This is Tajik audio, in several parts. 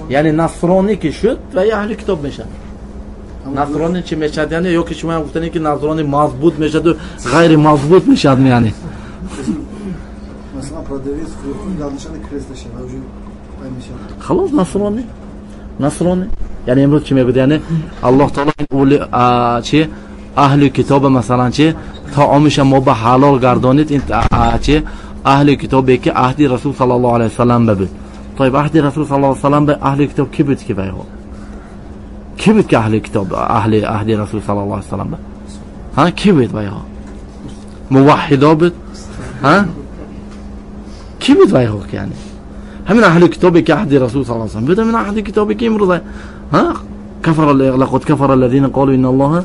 Яъне насронӣ ки шуд ва аҳли китоб мешавад. Насронӣ чӣ мешавад? Яъне ё ки шумо ҳам гуфтанед ки насронӣ мазбут мешавад ва ғайри мазбут мешавад, яъне масалан продавец фурӯхтан дар нишони крест шава уже мешавад. Халос, насронӣ, насронӣ. Яъне имрӯз чӣ мегӯяд? Яъне Аллоҳ таоло чи аҳли китоба масалан чи таомиша мо ба ҳалол гардонид, ин чи аҳли китобе ки аҳди расул саллаллоҳу алайҳи васаллам ба буд. Тоиб, аҳди расул саллаллоҳу алайҳи васаллам ба аҳли китоб ки буд, ки вайҳо ки буд, ки аҳли китоб аҳли аҳди расул саллаллоҳу алайҳи васаллам ба ҳа ки буд? Вайҳо муваҳҳидо буд? Ҳа, ки буд вайҳо? Ки яъне ҳамин аҳли китобе ки аҳди расул саллаллоҳу алайҳи васаллам буд, ҳамин аҳли китобе ки имрӯз ҳа кафара лақад кафара аллазина қолу инна аллоҳа,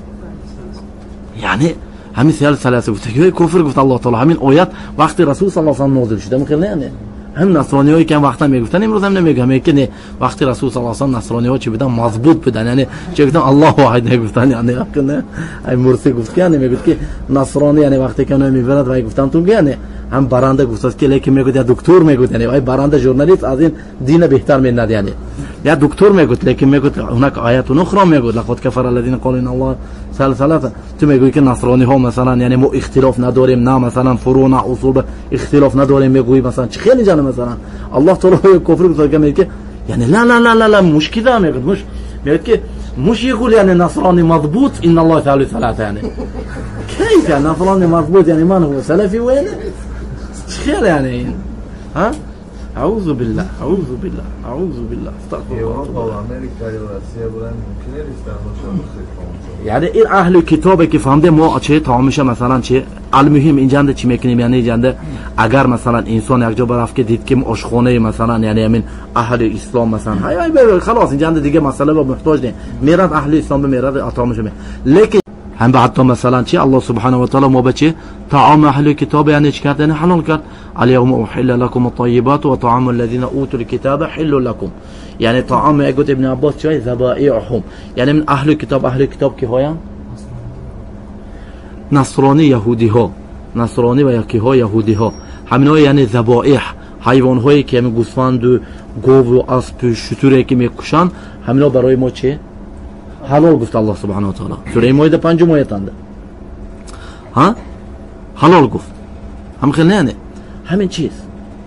яъне ҳамин сиёл саласа гуфта ки куфр гуфт Аллоҳ таоло. Ҳамин оят вақти расул саллаллоҳу алайҳи васаллам нозил шуда, мехел не? Яъне ҳамин насрониҳое ки ҳам вақта мегуфтанд, имрӯз ҳам намегӯям ки не, вақти расул саллаллоҳу алайҳи васаллам насрониҳо чӣ буданд? Мазбут буданд. Яъне чӣ гуфтанд? Аллоҳ воҳид мегуфтанд. Яъне не, ай Мурси гуфт ки яъне мегуфт ки насронӣ, яъне вақте ки оно мебарад вай гуфтанд ту яъне ҳам баранда гуфтааст ки лекин мегӯяд я доктор мегӯяд, яъне вай баранда журналист аз ин дина беҳтар медонад, яъне я доктор мегӯяд, лекин мегӯяд ҳунака оятун ухро мегӯяд лақад кафара аллазина қолу инна аллоҳа саласа. Ту мегӯӣ ки насрониҳо масалан яъне мо ихтилоф надорем, на масалан фурӯ, на усул ихтилоф надорем, мегӯӣ масалан чӣ хеле ҷана масалан Аллоҳ таоло куфр гуфта мегӯяд ки яъне ла ла ла ла ла муш кида мегӯяд, муш мегӯяд ки муш يقول يعني نصراني مضبوط ان الله ثالث ثلاثه. يعني كيف يعني نصراني مضبوط؟ يعني من هو سلفي؟ وين خير يعني؟ ها، اعوذ بالله، اعوذ بالله، اعوذ بالله، استغفر الله. یعنی این اهل کتابه که فهمده ما چه طعامش مثلا چه المهم اینجا چی میکنیم؟ یعنی اینجا اگر مثلا انسان یک جا برفت که دید که آشخانه مثلا یعنی همین اهل اسلام مثلا های خلاص اینجا دیگه مسئله با محتاج نه، میرد اهل اسلام میرد طعامش می، لیکن هم به حتی مثلا چی الله سبحانه و تعالی ما به چه طعام اهل کتاب یعنی چی کرد؟ یعنی حلال کرد. الیوم احل لكم الطيبات وطعام الذين اوتوا الكتاب حل لكم. یعنی طعام گفت ابن عباس چای ذبائحهم، یعنی من اهل کتاب، اهل کتاب کی هایان؟ نصرانی یهودی ها، نصرانی و یکی ها یهودی ها، همین یعنی ذبائح حیوان هایی که همین گوسفند و گاو و اسب و شتر که میکشن، همینا برای ما چه حلال گفت الله سبحانه و تعالی. سوره مائده 5 آیت انده ها حلال گفت. هم خیلی نه همین چیز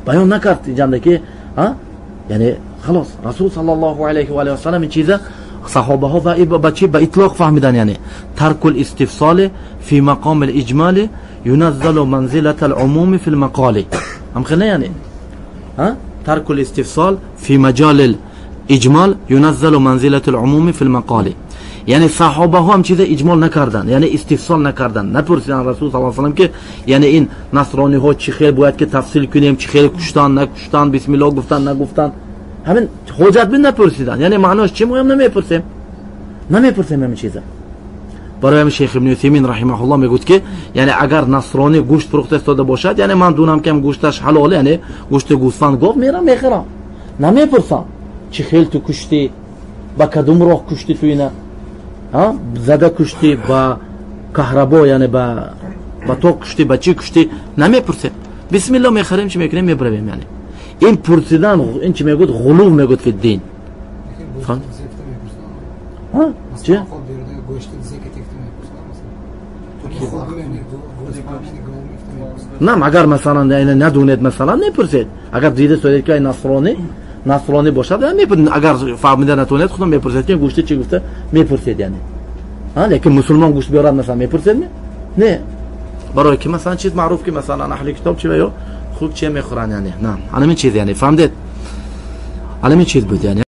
بیان نکرد اینجا که ها یعنی خلاص رسول صلی الله علیه و آله و سلم این چیزا صحابه ها و با چی با اطلاق فهمیدن، یعنی ترک الاستفصال فی مقام الاجمال ينزل منزلة العموم في المقال. هم خیلی یعنی ها ترک الاستفصال فی مجال الاجمال ينزل منزلة العموم في المقال. یعنی صحابه ها هم چیز اجمال نکردن، یعنی استفصال نکردن، نپرسیدن رسول صلی الله علیه و سلم که یعنی این نصرانی ها چی خیر باید که تفصیل کنیم، چی خیر کشتن نکشتن، بسم الله گفتن نگفتن، همین حجت بین نپرسیدن. یعنی معناش چی؟ ما هم نمیپرسیم، نمیپرسیم همین چیزا. برای همین شیخ ابن عثیمین رحمه الله میگوید که یعنی اگر نصرانی گوشت فروخته استاده باشد، یعنی من دونم که گوشتش حلاله، یعنی گوشت گوسفند گاو میرم میخرم، نمیپرسم چی خیل تو کشتی، با کدوم راه کشتی تو اینا، ها زده کشتی با کهربا، یعنی با تو کشتی، با چی کشتی، نمیپرسیم، بسم الله میخریم، چی میکنیم میبریم. یعنی این پرسیدن این چی میگوید؟ غلو میگوید فی الدین. فهم؟ ها چی؟ نه اگر مثلا ندونید مثلا نپرسید، اگر دیده سودید که نصرانی نصرانی باشد اگر فهمیده نتونید خودم میپرسید که گوشت چی گفته میپرسید، یعنی ها لیکن مسلمان گوشت بیارد مثلا میپرسید نه، برای که مثلا چیز معروف که مثلا اهل کتاب چی و یا خوب چه میخورن، یعنی نه همین چیز، یعنی فهمید همین چیز بود یعنی.